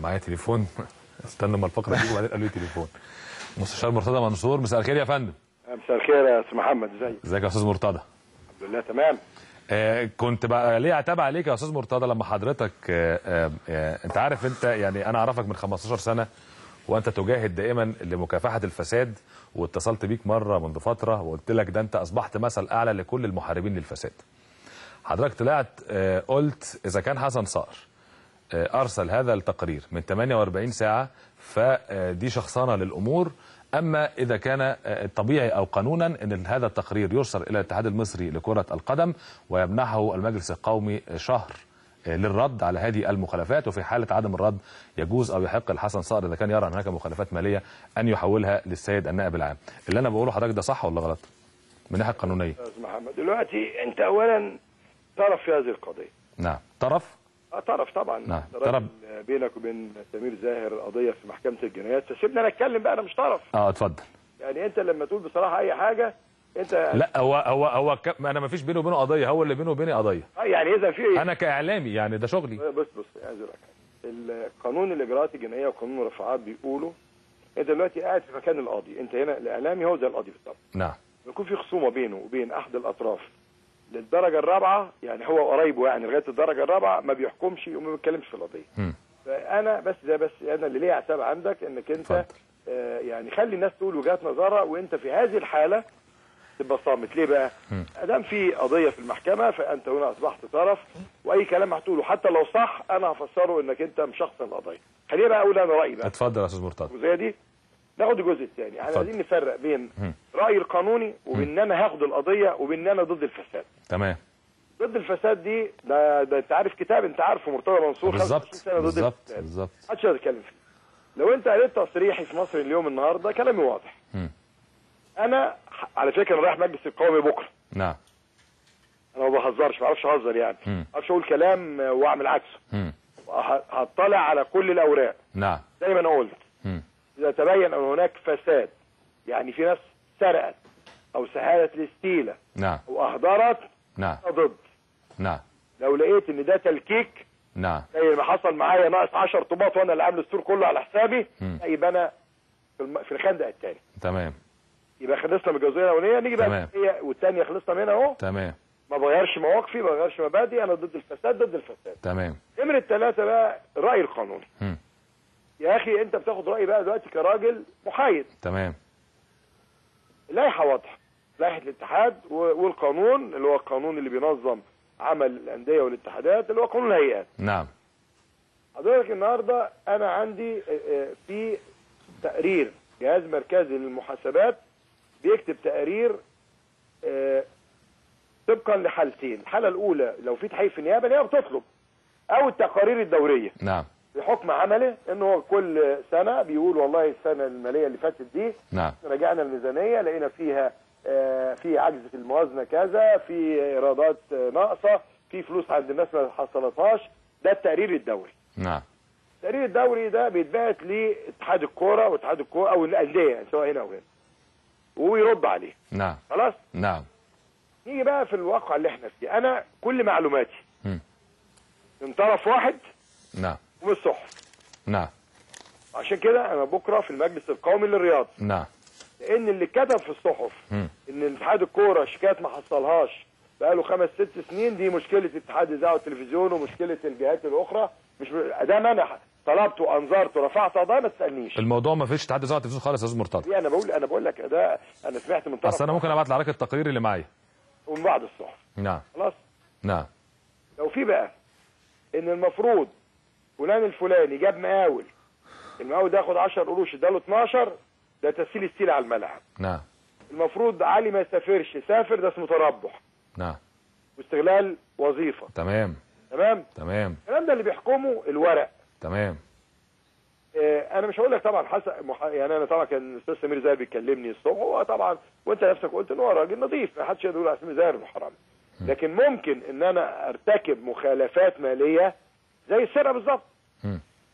معايا تليفون، استنى ما الفقرة تيجي وبعدين قالوا لي تليفون. مستشار مرتضى منصور، مساء الخير يا فندم. مساء الخير يا استاذ محمد، ازيك؟ ازيك يا استاذ مرتضى؟ الحمد لله تمام. كنت بقى ليه عتاب عليك يا استاذ مرتضى لما حضرتك انت عارف، انت يعني انا اعرفك من 15 سنة وانت تجاهد دائما لمكافحة الفساد، واتصلت بيك مرة منذ فترة وقلت لك ده انت اصبحت مثل اعلى لكل المحاربين للفساد. حضرتك طلعت قلت اذا كان حسن صقر ارسل هذا التقرير من 48 ساعة فدي شخصنه للامور، اما اذا كان الطبيعي او قانونا ان هذا التقرير يرسل الى الاتحاد المصري لكرة القدم ويمنحه المجلس القومي شهر للرد على هذه المخالفات، وفي حاله عدم الرد يجوز او يحق لحسن صقر اذا كان يرى ان هناك مخالفات ماليه ان يحولها للسيد النائب العام. اللي انا بقوله حضرتك ده صح ولا غلط من الناحية القانونية؟ استاذ محمد، دلوقتي انت اولا طرف في هذه القضية. نعم طرف؟ طرف طبعا. نعم طرف بينك وبين سمير زاهر القضية في محكمة الجنايات، فسيبنا انا اتكلم بقى، انا مش طرف. اتفضل. يعني انت لما تقول بصراحة اي حاجة انت، لا هو انا ما فيش بينه وبينه قضية، هو اللي بينه وبيني قضية. يعني اذا في انا كاعلامي يعني ده شغلي. بص عايز اقول لك القانون الاجراءات الجنائية وقانون الرفعات بيقولوا انت دلوقتي قاعد في مكان القاضي، انت هنا الاعلامي هو زي القاضي بالظبط. نعم. بيكون في خصومه بينه وبين احد الاطراف للدرجة الرابعة، يعني هو قرايبه يعني لغاية الدرجة الرابعة ما بيحكمش وما بيتكلمش في القضية. فانا بس ده بس انا اللي ليا عتاب عندك انك انت يعني خلي الناس تقول وجهات نظرها، وانت في هذه الحالة تبقى صامت. ليه بقى؟ ادام في قضية في المحكمة فانت هنا اصبحت طرف، واي كلام هتقوله حتى لو صح انا هفسره انك انت مشخصن القضية. خليني بقى اقول انا رايي بقى. اتفضل يا استاذ مرتضى. الجزئية دي ناخد الجزء الثاني، احنا عايزين نفرق بين رايي القانوني وبين ان انا هاخد القضية وبين ان انا ضد الفساد. تمام. ضد الفساد دي ده انت عارف كتاب، انت عارفه مرتضى منصور بالظبط بالظبط بالظبط، محدش يقدر يتكلم فيه. لو انت قريت تصريحي في مصر اليوم النهارده كلامي واضح. انا على فكرة رايح مجلس القومي بكره. نعم. انا ما بهزرش، ما اعرفش اهزر يعني، ما اعرفش اقول كلام واعمل عكسه. هطلع على كل الاوراق. نعم. زي ما انا قلت. إذا تبين أن هناك فساد، يعني في ناس سرقت أو سهلت الاستيلة، نعم، أو أهدرت، نعم، ضد. نعم. لو لقيت إن ده تلكيك، نعم، زي ما حصل معايا ناقص 10 طوبات وأنا اللي عامل السور كله على حسابي، يبقى أنا في الخندق الثاني. تمام. يبقى خلصنا من الجزئية الأولانية، نيجي بقى والثانية خلصنا منها أهو. تمام. ما بغيرش مواقفي، ما بغيرش مبادئي، أنا ضد الفساد، ضد الفساد. تمام. نمرة 3 بقى الرأي القانوني. يا اخي انت بتاخد رايي بقى دلوقتي كراجل محايد. تمام. لائحة واضحة، لائحة الاتحاد والقانون اللي هو القانون اللي بينظم عمل الاندية والاتحادات اللي هو قانون الهيئات. نعم. حضرتك النهارده انا عندي في تقرير جهاز مركزي للمحاسبات بيكتب تقرير طبقا لحالتين، الحالة الاولى لو في تحقيق في النيابة، النيابة بتطلب، او التقارير الدورية. نعم. بحكم عمله ان هو كل سنة بيقول والله السنة المالية اللي فاتت دي، نعم، راجعنا الميزانية لقينا فيها في عجز في الموازنة كذا، في ايرادات ناقصه، في فلوس عند الناس ما حصلتهاش. ده التقرير الدوري. نعم. التقرير الدوري ده بيتبعت لاتحاد الكورة واتحاد الكورة او الاندية يعني سواء هنا او هنا، ويرد عليه. نعم. خلاص؟ نعم. نيجي بقى في الواقع اللي احنا فيه، انا كل معلوماتي من طرف واحد. نعم. والصحف. نعم. عشان كده انا بكره في المجلس القومي للرياضة. نعم. لان اللي كتب في الصحف ان اتحاد الكورة شيكات ما حصلهاش بقاله 5 6 سنين، دي مشكلة اتحاد الاذاعة والتلفزيون ومشكلة الجهات الاخرى، مش ده انا طلبت وانظرت ورفعت قضايا، ما تسالنيش. الموضوع ما فيش اتحاد الاذاعة والتلفزيون خالص يا استاذ مرتضى. انا بقول لك ده انا سمعت من طرف، اصل انا ممكن ابعت لحضرتك التقرير اللي معايا ومن بعض الصحف. نعم. خلاص؟ نعم. لو في بقى ان المفروض فلان الفلاني جاب مقاول، المقاول ده ياخد 10 قروش اداله 12، ده تسهيل السيل على الملعب. نعم. المفروض علي ما يسافرش، سافر، ده اسمه تربح. نعم. واستغلال وظيفة. تمام. تمام؟ تمام. الكلام ده اللي بيحكمه الورق. تمام. انا مش هقول لك طبعا حسن يعني انا طبعا كان الاستاذ سمير زاهر بيكلمني الصبح، هو طبعا وانت نفسك قلت ان هو راجل نظيف، ما حدش يقدر يقول على سمير زاهر انه حرامي. لكن ممكن ان انا ارتكب مخالفات ماليه زي السرقة بالظبط.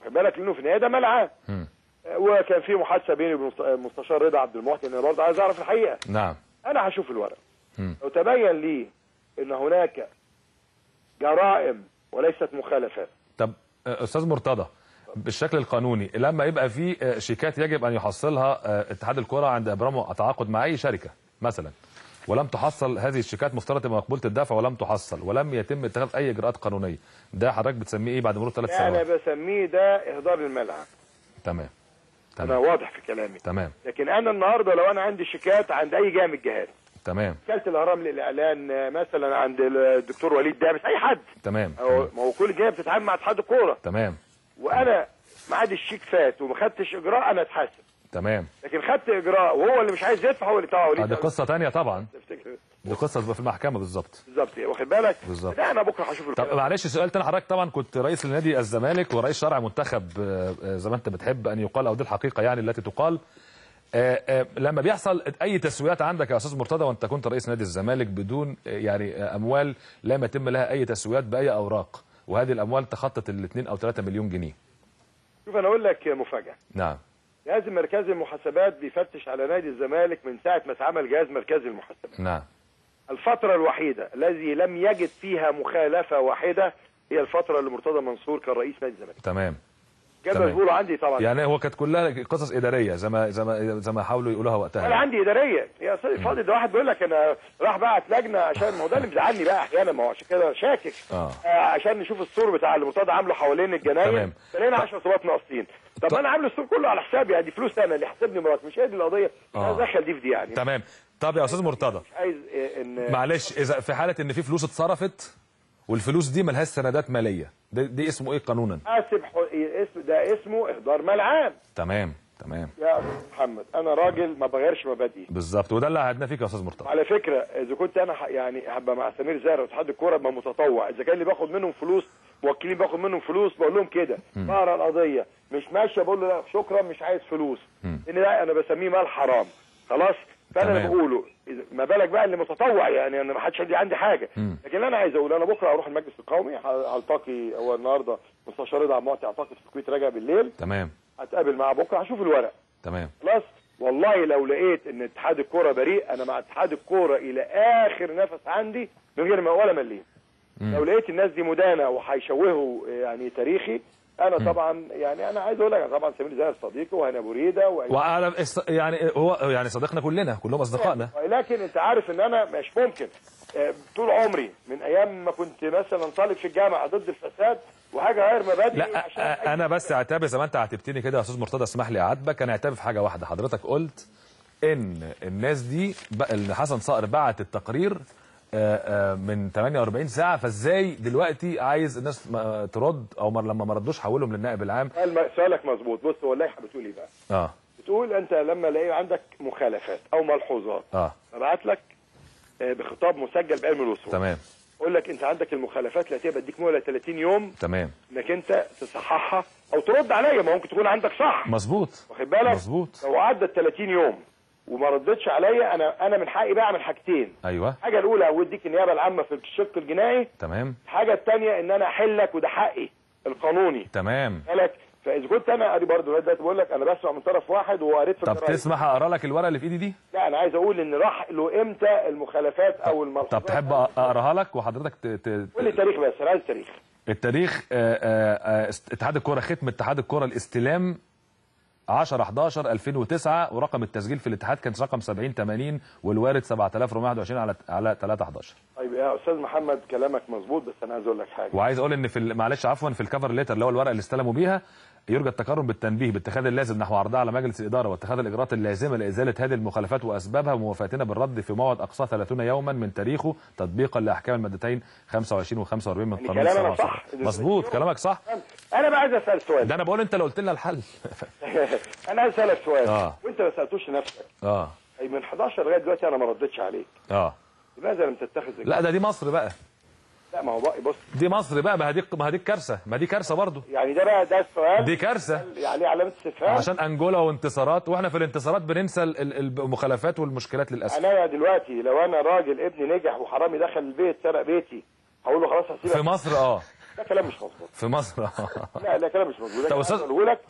خد بالك لانه في النهاية ده ملعب. وكان في محادثة بيني وبين المستشار رضا عبد المحسن، انا برضه عايز اعرف الحقيقة. نعم. انا هشوف الورق. لو تبين لي ان هناك جرائم وليست مخالفات. طب استاذ مرتضى، بالشكل القانوني لما يبقى في شيكات يجب ان يحصلها اتحاد الكره عند ابرامه تعاقد مع اي شركة مثلا، ولم تحصل هذه الشيكات، مفترض تبقى مقبولة الدفع ولم تحصل ولم يتم اتخاذ اي اجراءات قانونية، ده حضرتك بتسميه ايه بعد مرور 3 سنوات؟ انا بسميه ده اهدار الملعب. تمام. انا واضح في كلامي. تمام. لكن انا النهارده لو انا عندي شيكات عند اي جهة من الجهات، تمام، وكالة الاهرام للاعلان مثلا، عند الدكتور وليد دابس، اي حد، تمام، ما هو كل جهة بتتعامل مع اتحاد الكورة، تمام، وانا ميعاد الشيك فات وما خدتش اجراء انا اتحاسب. تمام. لكن خدت اجراء وهو اللي مش عايز يدفع هو اللي طبعا. دي قصة ثانية طبعا، دي قصة تبقى في المحكمة. بالظبط بالظبط، واخد بالك؟ بالظبط. لا انا بكره هشوف الكلام. طب معلش سؤال تاني، حضرتك طبعا كنت رئيس لنادي الزمالك ورئيس شرع منتخب زي ما انت بتحب ان يقال، او دي الحقيقة يعني التي تقال، لما بيحصل اي تسويات عندك يا استاذ مرتضى وانت كنت رئيس نادي الزمالك بدون يعني اموال لم يتم لها اي تسويات باي اوراق، وهذه الاموال تخطت ال 2 او 3 مليون جنيه. شوف انا اقول لك مفاجاة. نعم. جهاز مركزي المحاسبات بيفتش على نادي الزمالك من ساعة ما اتعمل جهاز مركزي المحاسبات. نعم. الفترة الوحيدة الذي لم يجد فيها مخالفة واحدة هي الفترة اللي مرتضى منصور كان رئيس نادي الزمالك. تمام. جدول بيقولوا عندي طبعا، يعني هو كانت كلها قصص ادارية زي ما حاولوا يقولوها وقتها. انا عندي ادارية يا استاذ فاضل، ده واحد بيقول لك انا راح بعت لجنة عشان ما هو ده اللي مزعلني بقى احيانا، ما هو عشان كده شاكك. عشان نشوف السور بتاع اللي مرتضى عامله حوالين الجناين، لقينا 10 صوبات ناقصين. طب انا عامل السور كله على حسابي، يعني دي فلوس انا اللي حاسبني مراتي، مش هي دي القضية. ادخل دي في دي يعني. تمام. طب يا استاذ مرتضى، مش عايز ان معلش، اذا في حاله ان في فلوس اتصرفت والفلوس دي ملهاش سندات ماليه، دي اسمه ايه قانونا؟ حاسب ده اسمه اهدار مال عام. تمام تمام يا استاذ محمد، انا راجل ما بغيرش مبادئي. بالظبط، وده اللي عهدناه فيك يا استاذ مرتضى. على فكرة اذا كنت انا يعني هبقى مع سمير زاهر واتحاد الكورة ابقى متطوع، اذا كان اللي باخد منهم فلوس موكلين باخد منهم فلوس بقول لهم كده، بقرا القضية مش ماشية بقول له لا شكرا مش عايز فلوس، لان ده انا بسميه مال حرام خلاص. فانا اللي بقوله ما بالك بقى اللي متطوع، يعني انا ما حدش عندي حاجة. لكن انا عايز اقول انا بكره هروح المجلس القومي، هلتقي هو النهارده مستشار رضا عبد المعطي اعتقد في الكويت راجع بالليل. تمام. هتقابل معاه بكره هشوف الورق. تمام. خلاص. والله لو لقيت ان اتحاد الكورة بريء انا مع اتحاد الكورة الى اخر نفس عندي من غير ما ولا مليم. لو لقيت الناس دي مدانه وهيشوهوا يعني تاريخي انا طبعا يعني انا عايز اقول لك طبعا سمير زاهر صديقي وهنا ابو ريده وانا يعني هو يعني صديقنا كلنا، كلهم اصدقائنا. لكن انت عارف ان انا مش ممكن طول عمري من ايام ما كنت مثلا طالب في الجامعة ضد الفساد وحاجه غير مبادئي. لا انا بس اعتبر زي ما انت عاتبتني كده يا استاذ مرتضى، اسمح لي اعاتبك، انا اعتبر في حاجة واحدة. حضرتك قلت ان الناس دي اللي حسن صقر بعت التقرير من 48 ساعة، فازاي دلوقتي عايز الناس ترد او لما ما ردوش حولهم للنائب العام؟ سؤالك مظبوط. بص هو اللائحة بتقول ايه بقى؟ بتقول انت لما الاقي عندك مخالفات او ملحوظات ابعت لك بخطاب مسجل بعلم الوصول. تمام. اقول لك انت عندك المخالفات التي بديك مهله 30 يوم. تمام. انك انت تصححها او ترد عليا، ما ممكن تكون عندك صح. مظبوط. واخد بالك؟ مظبوط. لو عدت 30 يوم وما ردتش عليا انا من حقي بقى اعمل حاجتين. ايوه. الحاجة الاولى اوديك النيابة العامة في الشق الجنائي. تمام. الحاجة الثانية ان انا احلك وده حقي القانوني. تمام. بالك؟ فاذا كنت انا ادي برضه دلوقتي بقول لك انا بسمع من طرف واحد وقريت في الجرايد. طب تسمح اقرا لك الورقة اللي في ايدي دي؟ لا انا عايز اقول ان راح له امتى المخالفات او الملحوظات. طب تحب اقراها لك وحضرتك قول لي التاريخ بس، انا عايز التاريخ. التاريخ اتحاد الكورة، ختم اتحاد الكورة الاستلام 10/11/2009، ورقم التسجيل في الاتحاد كان رقم 7080 والوارد 7421 على 3/11. طيب يا استاذ محمد كلامك مظبوط، بس انا عايز اقول لك حاجة. وعايز اقول ان في معلش عفوا في ال cover letter اللي هو الورقة اللي استلموا بيها، يرجى التكرم بالتنبيه باتخاذ اللازم نحو عرضها على مجلس الادارة واتخاذ الاجراءات اللازمة لازالة هذه المخالفات واسبابها وموافاتنا بالرد في موعد اقصاه 30 يوما من تاريخه تطبيقا لاحكام المادتين 25 و45 من قانون. يعني كلامك صح. مظبوط كلامك صح. انا بقى عايز اسال سؤال. ده انا بقول انت لو قلت لنا الحل. انا عايز اسالك سؤال وانت ما سالتوش لنفسك. اي من 11 لغاية دلوقتي انا ما ردتش عليك. لماذا لم تتخذ؟ لا ده دي مصر بقى. لا ما هو بقى بص دي مصر بقى، ما هديك كارثة، ما دي كارثة برضه يعني. ده بقى ده السؤال، دي كارثة يعني علامة استفهام عشان انجولا وانتصارات، واحنا في الانتصارات بننسى المخالفات والمشكلات للاسف. انا دلوقتي لو انا راجل ابني نجح وحرامي دخل البيت سرق بيتي هقول له خلاص هسيبك في مصر؟ ده كلام مش مظبوط في مصر. لا كلام مش مظبوط. طب استاذ اقوله لك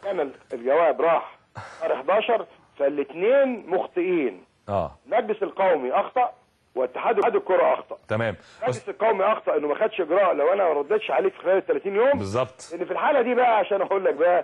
كان الجواب راح شهر 11، فالاثنين مخطئين. المجلس القومي اخطا واتحاد الكره اخطا. تمام. المجلس القومي اخطا انه ما خدش اجراء لو انا ما ردتش عليك في خلال 30 يوم. بالظبط. لان في الحالة دي بقى، عشان اقول لك بقى،